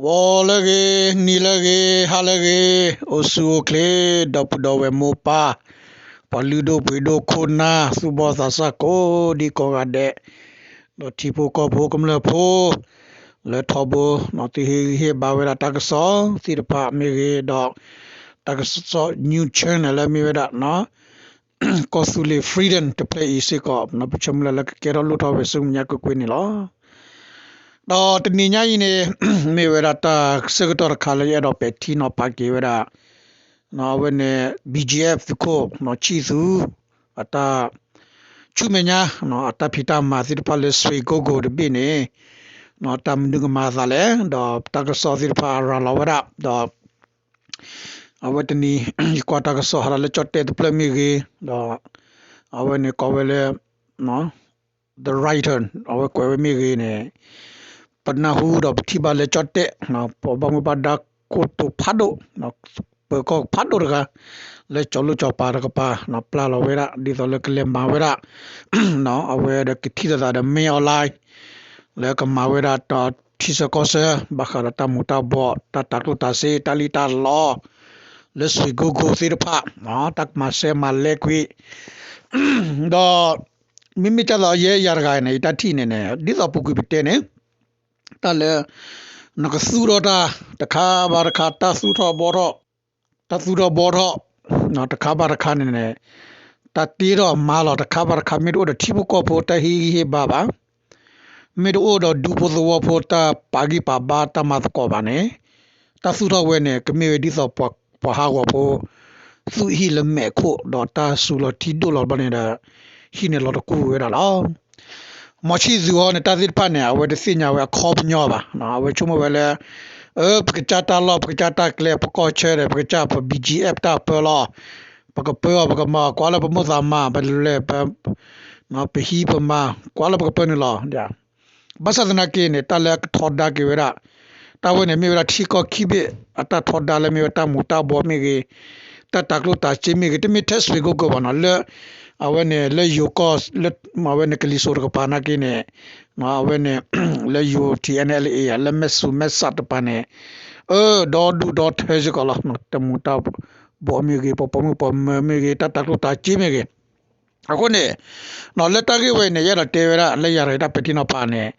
ဂီၤလၢအဂ့ၤ, နံၤလၢအဂ့ၤ, ဟါလၢအဂ့ၤ, အိၣ်ဆူၣ်အိၣ်ချ့, ဒီပုၢ်ဒီဝဲၢ်မိၢ်ပၢ်, ပှၤလုၢ်ဒိၣ်ပှ့ၤဒိၣ်ခိၣ်နၢ် သူၣ်ဘီၣ်သးစၢ်ကိးဒံကိးဂၤဒဲး, ဒီးထံဖိကီၢ်ဖိကမျၢၢ်ဖိ လၢထီဘိ သုဟ့ၣ်ဂံၢ်ဟ့ၣ်ဘါဝဲဒၣ်တၢ်ကစီၣ်သ့ၣ်တဖၣ်မ့ၢ်ဂ့ၤ, ဒီးတၢ်ကစီၣ် news channel လၢမ့ၢ်ဝဲဒၣ် ကီၢ်သူလ့ၤ Freedom တဖျၢၣ်အံၤစ့ၢ်ကီး ပဆၢမုၢ်လၢ်လၢကကဲထီၣ်လိၣ်ထီၣ်ဝဲဆူမဲာ်ညါကွ့ၢ်ကွ့ၢ်န့ၣ်လီၤ. ဒီးတနံၤညါအံၤန့ၣ် မ့ၢ်ဝဲဒၣ်တၢ်ဆၢကတီၢ်တခါလၢယအဲၣ်ဒိးပဲာ်ထံနီၤဖးက့ၤဝဲဒၣ် အဝဲန့ၣ် ဘံၣ်ကၠံၣ်အဲၣ် သုးခိၣ် ဆံၣ်သူ အတၢ် ဆူမဲာ်ညါ အတၢ်ဖံးတၢ်မၤသ့ၣ်တဖၣ်လၢ စွ့ၤကိၣ်ကိၤ တဘ့ၣ်န့ၣ် တၢ်မနုၤကမၤအသးလဲၣ်, ဒီးတၢ်ကစီၣ်သ့ၣ်တဖၣ်အရၤလီၤဝဲဒၣ်, ဒီး အဝဲတနံၤ ယကွၢ်တၢ်ကစီၣ်ဟးထီၣ်လၢကၠီၣ်တဲၣ်တဖျၢၣ်မ့ၢ်ဂ့ၤ, ဒီး အဝဲန့ၣ်ကိးဝဲလၢ The Writer အဝဲကွဲးဝဲမ့ၢ်ဂ့ၤန့ၣ် ပနၢ်ဟူဒီးပထံၣ်ဘၣ်လၢကၠီၣ်တဲၣ် ပှၤဘၣ်မူဘၣ်ဒါကိတိာ်ဖးဒိၣ် ပၢၤကီၢ်ဖးဒိၣ်တဂၤ လၢကၠီၤလိၣ်ကၠီၤပၤတကပၤ ပျၢ်လီၤဝဲဒၣ် ဒ်သိးလၢကလဲၤမၤဝဲဒၣ် အဝဲဒီးကထံၣ်လိာ်သးဒီး မင်းအောင်လှိုင် လၢကမၤဝဲဒၣ်တၢ်ထံဆၢကီၢ်ဆၢ ဘၣ်ဃးဒီးတၢ်မူၤတၢ်ဘှီး တၢ်တၤကျိၣ်တၤစ့ တၢ်လံၣ်တၢ်လီ လၢစွ့ၤကိၣ်ကိၤသ့ၣ်တဖၣ် တၢ်ကမၤစဲမၤလဲကွံာ် ဒီး မ့မ့ၢ်ဒ်သိးယဲယၤတဂၤန့ၣ် ယတၢ်ထံၣ်န့ၣ်န့ၣ် ဒ်သိးပူၤကွံာ်ပတဲန့ၣ် တၢ်လၢ နကသူၣ်ထီၣ်တၢ်တခါဘၣ်တခါ တၢ်သူၣ်ထီၣ်ဘှီထီၣ် တၢ်သူၣ်ထီၣ်ဘှီထီၣ် တခါဘၣ်တခါန့ၣ်န့ၣ် တၢ်တ့ထီၣ်မၤလီၤတခါဘၣ်တခါ မ့ၢ်တအိၣ်ဒီးထံဖိကီၢ်ဖိတၢ်ဟ့ၣ်ဂံၢ်ဟ့ၣ်ဘါဘၣ် မ့ၢ်တအိၣ်ဒီးဒူဖိသဝီဖိတၢ်ပာ်ဂံၢ်ပာ်ဘါတၢ်မၤသကိးဘၣ်န့ၣ် တၢ်သူၣ်ထီၣ်ဝဲန့ၣ် ကမ့ၢ်ဝဲဒ်သိးပှၤဟးဂီၤဖိ သူၣ်ဟံၣ်လၢမဲာ်ခိၣ် ဒီးတၢ်စူၤလီၤထံဒိၣ်လီၤဘျီန့ၣ်ဒီး ဟံၣ်န့ၣ်လီၤတကူၣ်ဝဲဒၣ်လီၤ. မီၤဆံၣ်သူၤဟီန့ၣ် တၢ်သ့ၣ်တဖၣ်န့ၣ် အဝဲတသ့ၣ်ညါဝဲအခီပညီဘၣ်. အဝဲဆိကမိၣ်ဝဲလၢ ပကစၢ်တၢ်လီၢ် ပကစၢ်တၢ်ကျဲ ပကီၢ်ဆၢဒီး ပကစၢ်ပ ဘံၣ်ကၠံၣ်အဲၣ် တၢ်ပၢလီၤ. ပကပၢအီၤ ပကမၤအီၤ ကွၢ်လၢပမိၣ်သးမၤ ပလဲၤ ပဟံးပမၤ ကွၢ်လၢပကပၢနုာ်လီၤ ဘၣ်ဆၣ်သနာ်က့န့ၣ် တၢ်လၢကထီဒါက့ၤဝဲဒၣ် တၢ်ဝဲန့ၣ်မ့ၢ်ဝဲဒၣ်ထံကီၢ်ခံဘ့ၣ် အတၢ်ထီဒါလၢမ့ၢ်ဝဲတၢ်မူၤတၢ်ဘှီးမ့ၢ်ဂ့ၤ, တၢ်တၤကျိၣ်တၤစ့မ့ၢ်ဂ့ၤ တမ့ၢ်ထဲစွ့ၤကိၣ်ကိၤဘၣ်နီၤ လၢ အဝဲန့ၣ် လၢယိၤကီၢ် လၢ အဝဲန့ၣ်ကလံၤစိးတကပၤနာ်က့န့ၣ် အဝဲန့ၣ် လၢယိၤ ထံ NLA လၢမဲၢ်စူၤမဲၢ်ဆးတကပၤန့ၣ် အၢ ဒီဒူၣ်ဒီထၢစ့ၢ်ကီးလီၤ. တၢ်မူၤတၢ်ဘှီးမ့ၢ်ဂ့ၤ ပှၤပိာ်မုၣ်ပိာ်မၢၤမ့ၢ်ဂ့ၤ တၢ်တၤကျိၣ်တၤစ့မ့ၢ်ဂ့ၤ အဃိန့ၣ် လၢတၢ်ဂ့ၢ်ဝဲအံၤန့ၣ် ယအဲၣ်ဒိးတဲဝဲဒၣ်လၢယၤတဂၤတၢ်ပဲာ်ထံနီၤဖးန့ၣ်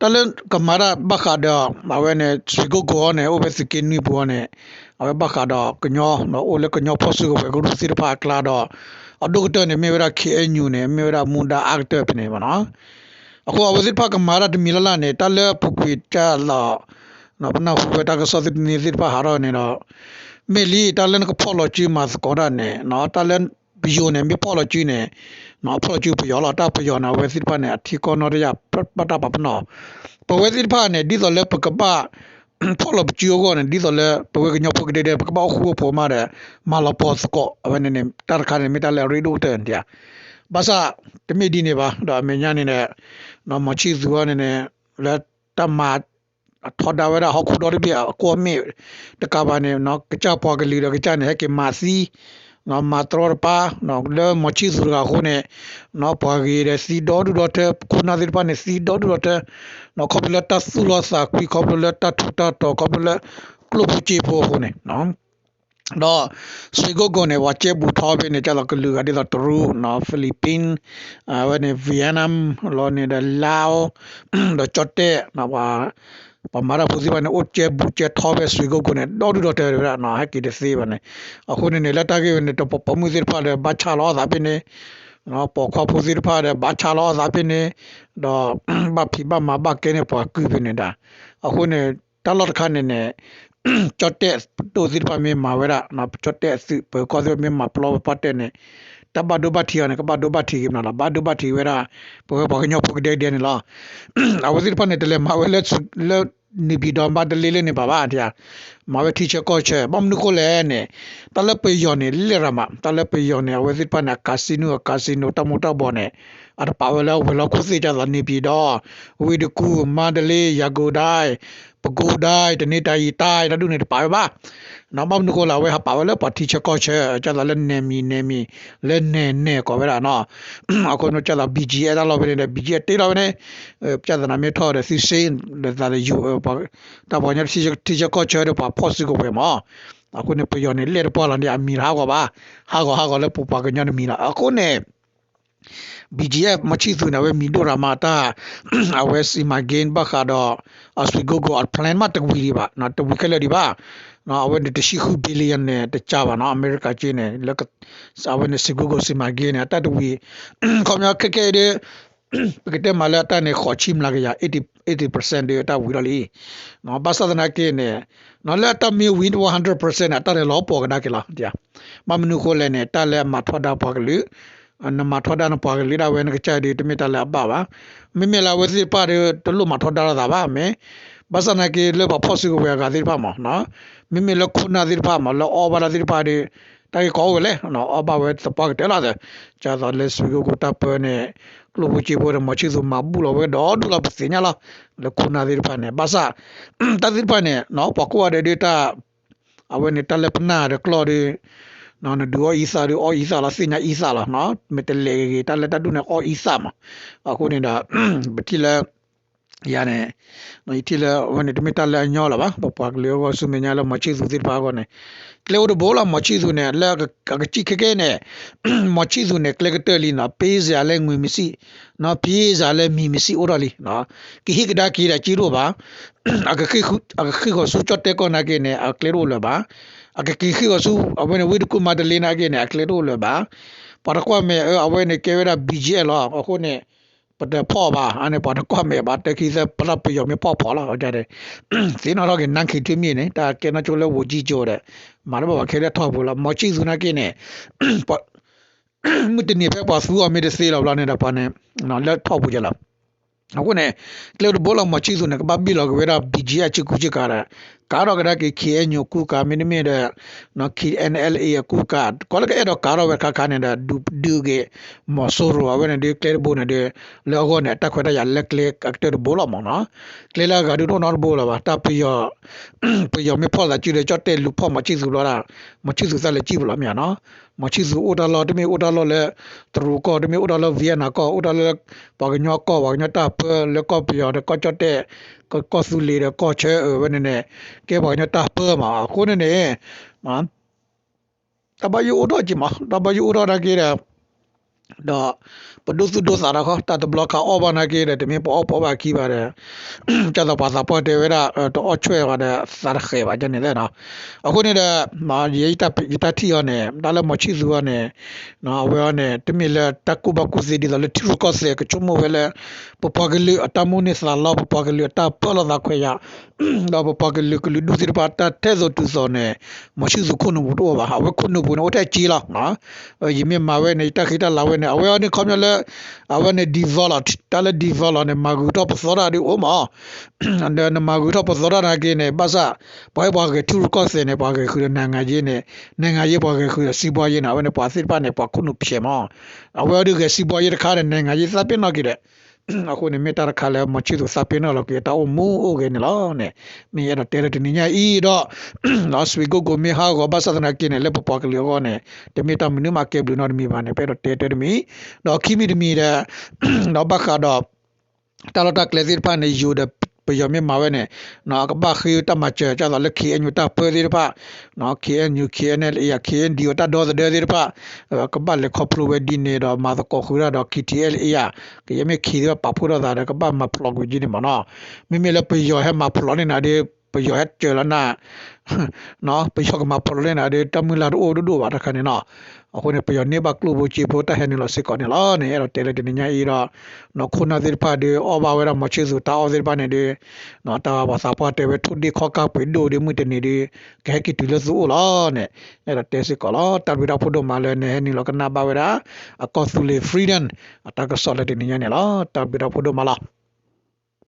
တၢ်လၢကမၤတၢ်ဘၣ်ဃးဒီး အဝဲန့ၣ် စွ့ၤကိၣ်ကိၤအံၤန့ၣ် အိၣ်ဝဲသုးက့နွံပူၤအံၤန့ၣ် အဝဲဘၣ်ဃးဒီးကညီ အိၣ်လၢကညီဖီၣ်စုကဝဲၤကရူၢ်သ့ၣ်တဖၣ်အကျါဒီး အဒိၣ်ကတၢၢ်န့ၣ် မ့ၢ်ဝဲဒၣ် KNU န့ၣ် မ့ၢ်ဝဲဒၣ်မူဒါအါကတၢၢ်ဖဲန့ၣ်ဘၣ်နီၤ. အဃိအဝဲသ့ၣ်တဖၣ်ကမၤတၢ်တမံၤလၢ်လၢ်န့ၣ် တၢ်လၢပူၤကွံာ်တၢ်လီၤ ပနၢ်ဟူဝဲတၢ်ကစီၣ်သ့ၣ်တဖၣ်ဟးထီၣ်န့ၣ်ဒီး မ့ၢ်လံ တၢ်လၢနကဖီၣ်လီၤစုမၤသကိးတၢ်န့ၣ် တၢ်လၢပယီၤန့ၣ် မ့ၢ်ဖီၣ်လီၤစုန့ၣ် ဖီၣ်လီၤစုပယီၤလီၤ. တၢ်ပယီၤန့ၣ် အဝဲသ့ၣ်တဖၣ်န့ၣ် အထံကီၢ်နီၣ်တယၢ် ဘၣ်တၢ်ပာ်ပနီၣ် ပဝဲသ့ၣ်တဖၣ်န့ၣ် ဒ်သိးလၢပကဘၣ် ဖီၣ်လီၤပစုအဂီၢ်န့ၣ် ဒ်သိးလၢပဝဲကညီဖိကဒဲကဒဲ ပကဘၣ်အိၣ်ဃူအိၣ်ဖိးမးဒီး မၤလီၤပီၢ်သကိး အဝဲန့ၣ်န့ၣ် တၢ်တခါန့ၣ် မ့ၢ်တၢ်လၢအရ့ဒိၣ်ကတၢၢ်န့ၣ် ဘၣ်ဆၣ် တမ့ၢ်ဒ်န့ၣ်ဘၣ် ဒီးအမဲာ်ညါန့ၣ် မီၤဆံၣ်သူၤအံၤန့ၣ်န့ၣ် လၢတၢ်မၤ အထီဒါဝဲဒၣ်ဟီၣ်ခိၣ်ဒီတဘ့ၣ်အကွီၢ်မ့ၣ်တကးဘၣ်န့ၣ် ကစၢ်ပှၤကလုာ်ဒီးကစၢ်န့ၣ် ဟဲက့ၤမၤသံ မၤတြီတပါ လၢမီၤဆံၣ်သူၤတဂၤအဃိန့ၣ် ပှၤဂ့ၤဒီးသံဒီဒူၣ်ဒီထၢ ခိၣ်နၢ်သ့ၣ်တဖၣ်န့ၣ် သံဒီဒူၣ်ဒီထၢ ခီဖျိလၢတၢ်သူၣ်လီၤသးကွံ ခီဖျိလၢတၢ်ထူးတၢ်တီၤ ခီဖျိလၢကျိၣ်ဖိစ့ဖိအဃိန့ၣ် ဒီး စွ့ၤကိၣ်ကိၤန့ၣ် ပှၤကဲဘူးထီဘ့ၣ်န့ၣ် ကၢ်လီၤကလုာ်ဂၤဒ်သိးတရူး Philippines အဝဲန့ၣ် Vietnam လီၤန့ၣ်ဒီး Laos ဒီးကၠီၣ်တဲၣ် ပှၤမၤတၢ်ဖိသ့ၣ်တဖၣ်န့ၣ် အိၣ်ကဲဘူးကဲထီဖဲစွ့ၤကိၣ်ကိၤန့ၣ် ဒီဒူၣ်ဒီထၢဝဲဒၣ် ဟဲက့ၤတသ့ဘၣ်န့ၣ် အဃိန့ၣ်န့ၣ် လၢတၢ်ဂ့ၢ်ဝဲန့ၣ် တပိာ်မုၣ်သ့ၣ်တဖၣ်ဒီး ဘၣ်ဆါလီၤအသးဖဲန့ၣ် ပိာ်ခွါဖိသ့ၣ်တဖၣ်ဒီး ဘၣ်ဆါလီၤအသးဖဲန့ၣ် ဒီး ဘၣ်ဖံးဘၣ်မၤဘၣ်ကဲန့ၢ်ပှၤကုၢ်ဖဲန့ၣ်ဒၣ် အဃိန့ၣ် တၢ်လီၢ်တခါန့ၣ်န့ၣ် ကၠီၣ်တဲၣ်ပဒိၣ်သ့ၣ်တဖၣ်မ့ၢ်မၤဝဲဒၣ် ကၠီၣ်တဲၣ်သုးပၢၤကီၢ်သ့ၣ်တဖၣ်မ့ၢ်မၤပျီပပၣ်တဲၣ်န့ၣ် တၢ်ဘၣ်ဒိဘၣ်ထံးအီၤန့ၣ် ကဘၣ်ဒိဘၣ်ထံးက့ၤမနီၤလီၤ ဘၣ်ဒိဘၣ်ထံးဝဲဒၣ် ပဝဲပှၤကညီဖိကဒဲကဒဲန့ၣ်လီၤ အဝဲသ့ၣ်တဖၣ်န့ၣ် တလဲၤမၤဝဲလၢ လၢ နံၤဘံၣ်ဒီမါတလ့လၢန့ၣ်ဘၣ်ဘၣ် မၤဝဲထံဆၢကီၢ်ဆၢ ဘၣ်မနုၤဃိလဲၣ်န့ၣ် တၢ်လၢပယီၤန့ၣ် လဲၣ်ရၤမး တၢ်လၢပယီၤန့ၣ် အဝဲသ့ၣ်တဖၣ်န့ၣ် အcasinoအcasino တၢ်မူၤတၢ်ဘှီးန့ၣ် အတပာ်ဝဲလၢဝဲၤလီၢ်ခိၣ်သ့ၣ် ဒ်သိးန့ၣ်ပံၤဒီး ဝ့ၢ်တကူၣ် မါတလ့ ယၤကိၤဒၣ် ပဲခူးတိုင်း တနင်္သာရီတိုင်း တၢ်ဒ်န့ၣ်တပာ်ဝဲဘၣ်. ဘၣ်မနုၤဃိလဲၣ် အဝဲဟးပာ်ဝဲလၢပှၤထံဆၢကီၢ်ဆၢ ဒ်သိးလၢနဲၣ်မံၤနဲၣ်မံၤ လၢနဲၣ်နဲၣ်ကိးဝဲဒၣ်နီၤ. အဃိန့ၣ် ဒ်သိး ဘံၣ်ကၠံၣ်အဲၣ် တၢ်လီၢ်ဖဲန့ၣ်ဒီး ဘံၣ်ကၠံၣ်အဲၣ် တ့လီၤဝဲန့ၣ် ဒ်သိးနမ့ၢ်ထီၣ်ဒီးသုစ့ ဒ်သိးဒီး တၢ်ပှၤကညီထံဆၢကီၢ်ဆၢဒီးပှၤဖီၣ်စုကဝဲၤမး. အဃိန့ၣ် ပယီၤန့ၣ် လဲၣ်တပှၢ်လီၤန့ၣ် အမံၤတဟးဂီၤဘၣ်, ဟးဂီၤဟးဂီၤလၢပပှၤကညီတမံၤလီၤ. အဃိန့ၣ် ဘံၣ်ကၠံၣ်အဲၣ် မီၤဆံၣ်သူၤန့ၣ် အဝဲမံၤဒိၣ်ရၤမးတၢ် အဝဲ စီမံကိန်း ဘၣ်ဃးဒီး အဆွ့ကိကိၣ် အ plan မးတဝံၤဒံးဘၣ်, တဝံၤခဲလၢာ်ဒံးဘၣ်. အဝဲန့ၣ် တဆံဃု billion န့ၣ် တကးဘၣ်နီၤ, အမဲရကၤက့န့ၣ် လၢ အဝဲန့ၣ် ဆွ့ကိကိၣ် စီမံကိန်း န့ၣ် အတၢ်တဝံၤ ခီပညီခဲကဲအံၤဒီး ပကတဲမးလၢအတၢ်န့ၣ် ဃိးဆံမျးကယၤ eighty percent ဒီးတၢ်ဝံၤထီၣ်လံ. ဘၣ်ဆၣ်သနာ်က့န့ၣ် လၢအတၢ်မ့ၢ်ဝံၤ one hundred percent န့ၣ် အတၢ်န့ၣ်လီၤပှီၢ်ကဒါက့ၤလီၤ. ဘၣ်မနုၤဃိလဲၣ်န့ၣ် တၢ်လၢအမၤထီဒါပှၤကလုာ် နမၤထီဒါနပှၤကလုာ်ဒၣ်ဝဲနကစၢ်ဒုး တမ့ၢ်တၢ်လၢအဘၣ်ဘၣ်. မ့မ့ၢ်လၢအဝဲသ့ၣ်တဖၣ်ဒီး တလိၣ်မၤထီဒါလိာ်သးဘၣ်မ့ၢ်, ဘၣ်ဆၣ်သနာ်က့လၢပှၤဖီၣ်စုကဝဲၤအဂၤသ့ၣ်တဖၣ်မး, မ့မ့ၢ်လၢခိၣ်နၢ်သ့ၣ်တဖၣ်မး လၢအီၣ်ဘၣ်တၢ်သ့ၣ်တဖၣ်ဒီး တၢ်ဂ့ၢ်ကီအိၣ်ဝဲလဲၣ်, အီၣ်ဘၣ်ဝဲသပှၢ်ကတၢၢ်လီၤသၢ, ဒ်သိးလၢဆွ့ကိကိၣ်တၢ်ပၢန့ၣ် ကျိၣ်ဖိစ့ဖိဒီး မီၤဆံၣ်သူၤမၤဘူၣ်လီၤဝဲဒီဒူၣ်လီၤပသ့ၣ်ညါလီၤ. လၢခိၣ်နၢ်သ့ၣ်တဖၣ်န့ၣ် ဘၣ်ဆၣ် တၢ်သ့ၣ်တဖၣ်န့ၣ် ပှၤကိးဂၤဒဲးဒုးတၢ် အဝဲန့ၣ်တၢ်လၢပနၢ်ဒီးကျီၢ်ဒီး နဒုးအီၣ်အံသၣ်ဒီးအီၣ်အံသၣ်လီၤ သ့ၣ်ညါအံသၣ်လီၤ. မ့ၢ်တလဲၤဂ့ၤဂ့ၤ တၢ်လၢတၢ်ဒ်န့ၣ်အီၣ်အံသၣ်မး. အဃိန့ၣ်ဒီး ပထံၣ်လၢ ယၤန့ၣ် ယထံၣ်လၢအဝဲန့ၣ် တမ့ၢ်တၢ်လၢအညီလၢၤဘၣ်. ပပှၤကလုာ်အဂီၢ်ဆူမဲာ်ညါလၢမီၤဆံၣ်သူၤသ့ၣ်တဖၣ်အဂီၢ်န့ၣ် ကျဲအိၣ်တဘိလီၤ. မီၤဆံၣ်သူၤန့ၣ် လၢအကစံၣ်ခဲကဲန့ၣ် မီၤဆံၣ်သူၤန့ၣ် ကျဲကတၢၢ်လံနီၤ, ပ့စၤလၢငွေမစံၣ်, ပ့စၤလၢမံၤမစံၣ်အိၣ်ထီၣ်လံ. ကဟ့ၣ်ကဒါက့ၤဒီးက့တအိၣ်ဘၣ်. အကဃ့ၢ်ဃီၤဆူကၠီၣ်တဲၣ်ကီၢ်နာ်က့န့ၣ် အကျဲတအိၣ်လၢၤဘၣ်. အကက့ၤဃ့ၢ်ဃီၤဆူ အဝဲန့ၣ် ဝ့ၢ်တကူၣ်မါတလ့နာ်က့န့ၣ် အကျဲတအိၣ်လၢၤဘၣ်. ပှၤတကွၢ်မဲာ်အၢ အဝဲန့ၣ်ကဲဝဲဒၣ် ဘံၣ်ကၠံၣ်အဲၣ် လီၤ. အဃိန့ၣ် ပတဖီၣ်ဘၣ်, အန့ၣ်ပှၤတကွၢ်မဲာ်ဘၣ် တဲခံသၢ ပတၢ်ပယီၤမ့ၢ်ဖီၣ်ဖီၣ်လီၤ. သ့ၣ်နီၣ်ထီၣ်က့ၤ နန်းခင်ထွေးမြင့် န့ၣ် တၢ်ကဲနီၣ်ကၠိလၢ ဝန်ကြီးချုပ် ဒီး မၤတဘၣ်ဘၣ်ခဲလၢာ်ထီၣ်ပူၤလီၤ. မီၤဆံၣ်သူၤနာ်က့န့ၣ် မုၢ်တနံၤဖဲပှၤသူအီၤမ့ၢ်တသ့လီၤဘျီန့ၣ်ဒီး ပှၤန့ၣ် လၢထီၣ်ပူၤကလီၤ. အဃိန့ၣ် ကျဲအိၣ်တဘိလီၤ. မီၤဆံၣ်သူၤန့ၣ် ကဘၣ်ဘံၣ်လီၤက့ၤဝဲဒၣ် ဘံၣ်ကၠံၣ်အဲၣ် ဆ့ကူဆ့ကၤဒီး ကၤထီၣ်ကဒါက့ၤ ခ့ၣ်အဲၣ်ယူၣ် အကူအကၤ မ့တမ့ၢ်ဒီး ခ့ၣ်အဲၣ်ယူၣ် အကူအကၤ ကီးလၢကအဲၣ်ဒိးကၤထီၣ်ဝဲတခါခါန့ၣ်ဒီး ဒုးဒုးက့ၤ မီၤစိရိၤ အဝဲန့ၣ်ဒီး ကျဲတဘိန့ၣ်ဒီး လၢအဂီၢ်န့ၣ် အတၢ်ခွဲးတၢ်ယာ်လၢကျဲအကတၢၢ်တဘိလီၤမးနီၤ. ကျဲလၢအဂၤဒုးတအိၣ်နီတဘိလၢၤဘၣ်. တၢ်ပယီၤ ပယီၤမ့ၢ်ဖီၣ်သးစုဒီး ကၠီၣ်တဲၣ်လူၤဖီၣ်မီၤဆံၣ်သူၤဘျီဒၣ် မီၤဆံၣ်သူၤသးလဲၤစံၣ်ပူၤလီၤမ့ၢ်နီၤ. မီၤဆံၣ်သူၤအိၣ်တၢ်လီၢ် တမ့ၢ်အိၣ်တၢ်လီၢ်လၢ တရူးကီၢ် တမ့ၢ်အိၣ်တၢ်လီၢ် Vietnam ကီၢ် အိၣ်တၢ်လီၢ်လၢ ပှၤကညီကီၢ် ပှၤကညီတၢ်ပၢလၢကီၢ်ပယီၤဒီးကီၢ်ကၠီၣ်တဲၣ် ကီၢ်သူလ့ၤဒီးကီၢ်ဆၢအဝဲန့ၣ်န့ၣ် ကဲပှၤကညီတၢ်ပၢမး. အဃိန့ၣ်န့ၣ် တၢ်ဘၣ်ယိၣ်အိၣ်ထီၣ်က့ၤမး တၢ်ဘၣ်ယိၣ်အိၣ်ထီၣ်နာ်က့ဒီး ဒီး ပဒိသူၣ်ဒိသးတခီ တၢ်တဘျီခါအီၣ်ဘၣ်နာ်က့ဒီး တမ့ၢ်ပအီၣ်ပအီၣ်ဘၣ်ခံဘၣ်ဒီး ဒ်သိးပှၤသးပှၢ်တဲဝဲဒၣ် တအီၣ်ဆွဲၣ်ဘၣ်ဒီး သးတဃဲၤဘၣ်န့ၣ်လီၤနီၤ. အဃိန့ၣ်ဒီး ယတၢ်ထံၣ်အီၤန့ၣ် တၢ်လၢမီၤဆံၣ်သူၤအီၤန့ၣ် အဝဲအီၤန့ၣ် တမ့ၢ်လၢတၢ်ကူၣ်ဘၣ်ကူၣ်သ့ဒ်သိးလၢထံရူၢ်ကီၢ်သဲးကဆိကမိၣ်ဝဲလၢ ပပှၤကလုာ်အတၢ်မိၣ်န့ၢ်သးလီ ပပှၤကလုာ်အတၢ်ပၢလီၤသးခွဲးယာ် ဒီးပပှၤကလုာ်ကလုာ်ဒူၣ်သ့ၣ်တဖၣ်တၢ်ထဲသိးတုၤသိးန့ၣ် မီၤဆံၣ်သူၤခိၣ်နူာ်ပူၤတအိၣ်ဘၣ်. အဝဲခိၣ်နူာ်ပူၤန့ၣ် အိၣ်ထဲအစ့လီၤ. ယမ့ၢ်မၤဝဲန့ၣ် ယတၢ်ဃံတၢ်လၤဝဲန့ၣ် အဝဲအီၤန့ၣ်ခီပညီလၢ အဝဲန့ၣ် develop တၢ်လၢ develop န့ၣ် မၤဂုာ်ထီၣ်ပသီတၢ်ဒ်အိၣ်မး ဒီးနမၤဂုာ်ထီၣ်ပသီတၢ်နာ်က့န့ၣ် ဘၣ်ဆၣ် ပှၤဟဲပှၤဂဲၤထံရူၢ်ကီၢ်သဲးန့ၣ် ပှၤဂဲၤဃုာ်ဒီး နိုင်ငံရေး န့ၣ် နိုင်ငံရေး ပှၤဂဲၤဃုာ်ဒီး စီးပွားရေး န့ၣ် အဝဲန့ၣ်ပှၤသ့ၣ်တဖၣ်န့ၣ် ပှၤခိၣ်နူာ်ဖျဲးမး အဝဲအီၤဒုးဂဲၤ စီးပွားရေး တခါဒီး နိုင်ငံရေး သးပ့ၤနီၣ်က့ၤဒီး အဃိန့ၣ် မ့ၢ်တၢ်တခါလၢ မီၤဆံၣ်သူၤသးပ့ၤနီၣ်လီၤက့ၤ တၢ်အိၣ်မူအိၣ်ဂဲၤန့ၣ်လီၤန့ၣ် မ့ၢ်ယအဲၣ်ဒိးတဲလၢတနံၤညါအံၤဒီး လီၤ ဆွ့ကိကိၣ် မ့ၢ်ဟးဂီၤဘၣ်ဆၣ်သနာ်က့န့ၣ် လၢပပှၤကလုာ်အဂီၢ်န့ၣ် တမ့ၢ်တၢ်မနုၤမးကဲဘျုးနီတမံၤဘၣ်န့ၣ် ပအဲၣ်ဒိးတဲတၢ်တမံၤ ဒီးခံမံၤတမံၤဒီး ဒီးဘၣ်ဃးဒီး တၢ်လီၢ်တၢ်ကျဲသ့ၣ်တဖၣ်န့ၣ် ယိၤဒီးပယီၤမ့ၢ်မၤဝဲန့ၣ် အကဘၣ်ဃ့တၢ်မၤစၢၤ ဒ်သိးလၢ ခ့ၣ်အဲၣ်ယူၣ် တၢ်ပၢသ့ၣ်တဖၣ် ခ့ၣ်အဲၣ်ယူၣ် ခ့ၣ်အဲၣ်ယူၣ် ခ့ၣ်အဲၣ်ယူၣ် တၢ်ဒီသဒၢသ့ၣ်တဖၣ် ကဘၣ်လဲၤခီဖျိဝဲဒ်န့ၣ်ဒီး မၤသကိးဃုာ်တၢ်ဒီး ခ့ၣ်ထံၣ်အဲၣ်လၣ်အ့ယၤ ကယဲၢ်မ့ၢ်ခ့ၣ်သ့ၣ်တဖၣ်ပာ်ဖှိၣ်ထီၣ်သးဒီး ကဘၣ်မၤဖျိးကွံာ်ဒ်န့ၣ်မးနီၤ. မ့မ့ၢ်လၢပယီၤဟဲမၤဖျိးန့ၢ်နၤဒီး ပယီၤဟဲစၢၤလီၤနၤ ပယီၤကမၤဖျိးန့ၢ်နၤဒီး တၢ်မုၢ်လၢ်တအိၣ်ဒိၣ်ဒိၣ်ဘၣ်တခါန့ၣ်နီၤ. အဃိန့ၣ် ပယီၤန့ၢ်ဘၣ်ကျိၣ်ဖိစ့ဖိတၢ်ဟဲနုာ်လီၤစ့ၢ်ကီးန့ၣ်လီၤန့ၣ် အဲၣ်ဒိးတဲလၢတနံၤညါအံၤဒီး နီၢ်ခိၣ်နၢ်သ့ၣ်တဖၣ်ဒီး အီၣ်ဘၣ်ဝဲဒၣ်မီၤဆံၣ်သူၤတၢ်အီၣ်သ့ၣ်တဖၣ်န့ၣ်ဒီး တၢ်ပှၤသးပှၢ်တဲဝဲထိၣ်ဒ့ၣ်ခီၣ်ကၢ်ပှ့ၤဒိၣ်ဒီးမုၢ်တနံၤဒီး ကဟဲက့ၤတုၤလၢသုအိၣ်လီၤန့ၣ် အဲၣ်ဒိးတဲစ့ၢ်ကီးလီၤ. တၢ်ဘျုးတၢ်ဖှိၣ်ဒိၣ်မးလၢနဟဲနုာ်လီၤကနၣ်ဘၣ်ဝဲဒၣ် အကီၢ်သူလ့ၤ Freedom အတၢ်ကစီၣ်လၢတနံၤညါန့ၣ်လီၤ. တၢ်ဘျုးတၢ်ဖှိၣ်ဒိၣ်မးလီၤ.